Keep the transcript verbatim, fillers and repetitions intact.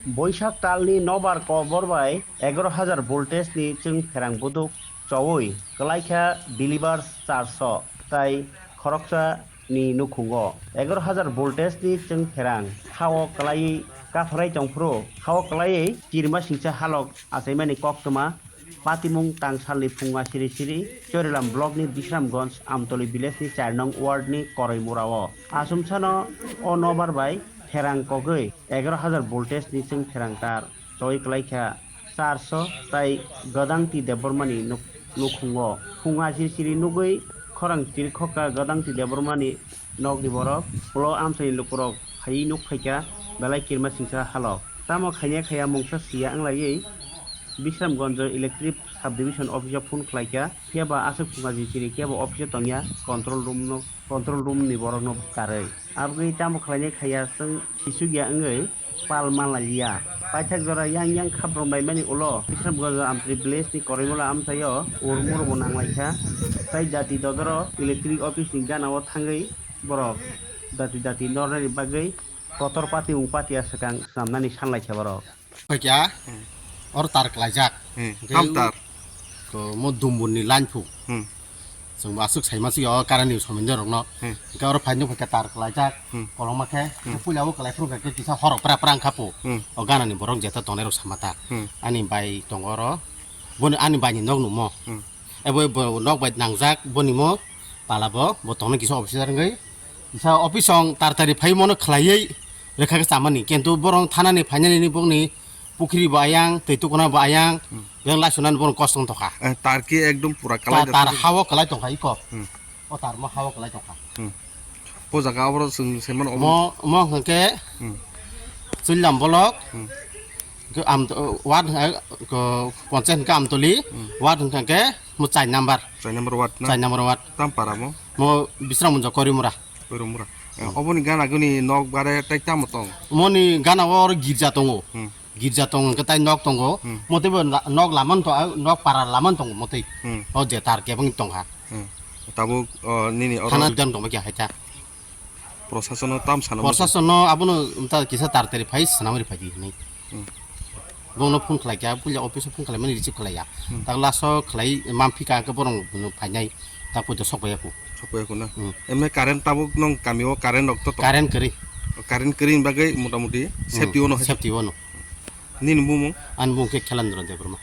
Boisak talni nobar kokbor bai egaroh hajar voltage ni chwng pherang buduk chowi kwlaikha believers church o, tai khoroksa ni nukhungo egaroh hajar voltage ni chwng pherang hao kwlaiwi kaphrai tongphuru, hao kwlaiwi kirima singcha halok achaimani koktwma. Patimung tangsalni phunga siri siri Chorilam block ni Bisramganj Amtoli village ni char nong ward ni Koroimura o. Asumsano o nobar bai pherang kogwi egaroh hajar voltage ni chwng pherang tar choi kwlaikha church o tai Gadangti Debbarmani nuk-, nukhungo. Phunga siri siri nugwi khorang chirikhokha Gadangti Debbarmani nokni borok, ulo amchaini lukurok phaiwi nuk phaikha belai kirima singcha halok. Tamo khaina khaiya mungsa siya wnglaiwi Bisramganj Electric Subdivision Office o phone khlaikha, phiya ba aswk phunga jisiri kebo office o tongya, control room no, control room ni borok no karwi. Aboni tamo khlainai khaiya chwng sisukya wngwi pal manlaiya. Paithak jora yang yang khaprom laimani ulo Bisramganj Amtri village ni Korimula amchaio urmur bo nanglaikha. Tai jati dodoro electric office ni gana o thangwi borok dati dati nornani bagwi kotor pati wng pati aswkang swnamnani sanlaikha borok. Paikya, hmm, or tar klaijak. Hmm. Hingke tam tar. Ko mo dumbur ni line phu. Hmm. Chwng bo aswk sai ma swi o current ni somondo rok no. Hmm. Hingke oro phai nukho khe tar klaijak. Hmm. Koloma khe, hmm, puila o kalai phuru khe kisa horok pra pra wngkha po. Hmm. O gana ni borok jeta tongnai rok sama ta. Hmm. Ani bai tongo oro. Boni ani bai ni nog numo. Hmm. Ebo bo nok bai nangjak boni mo pala bo, bo tongna kisa officer wngwi. Kisa office ong tar tari phai mono khlaiwi rwkha khe chamani. Kintu borong thana ni phainani ni bongni pukhri bo ayang, twi tukuna bo ayang, hmm, yang lai sunani borong kosto wng tokha. Eh, tar ki ekdom pura ta-, kalai tar jatwi. Hao kalai tongkha iko. Hmm. O tar mo hao kalai tongkha. Hmm. O jaga aboro chwng se mano obo. Mo, mo hwnkhe, hmm, Chullam bolok. Hmm. Ke am, ward hwnkhe, ko, panchayat hwnkhe Amtoli, hmm, ward hwnkhe mo char number. Char number ward na? Char number ward. Tam para mo? Mo Bisram Munjo Korimura. Korimura. Hmm. Oboni gana guni nok bare tai tamo tong? Moni gana o girja tongo. Hmm. Girja tong hwnkhe tai nok tongo. Hmm. Motwi bo la-, nok laman to, nok para laman tongo motwi. Hmm. O je tar kebeng tongkha. Hmm. Tabuk, o, nini oro thana dan tongma kya haita. Prosasono tam sana. Prosasono abono ta kisa tar tari phai sanamari phai di hinwi. Hmm. Bongno phone khlai kha, puila office o phone khlai mani receive khlai ya. Hmm. Tak laso khlai mamphi ka ke borong no phainai, tak poito sok bai ya ku. Sok bai ya ku na. Hmm. Eme current tabuk nong kami o current rok to to. Current kwrwi. Current kwrwi bagwi mota moti, hmm, safety ono hai. Safety ono. Nini bumung? Ani bumung khe Khelandra Debbarma.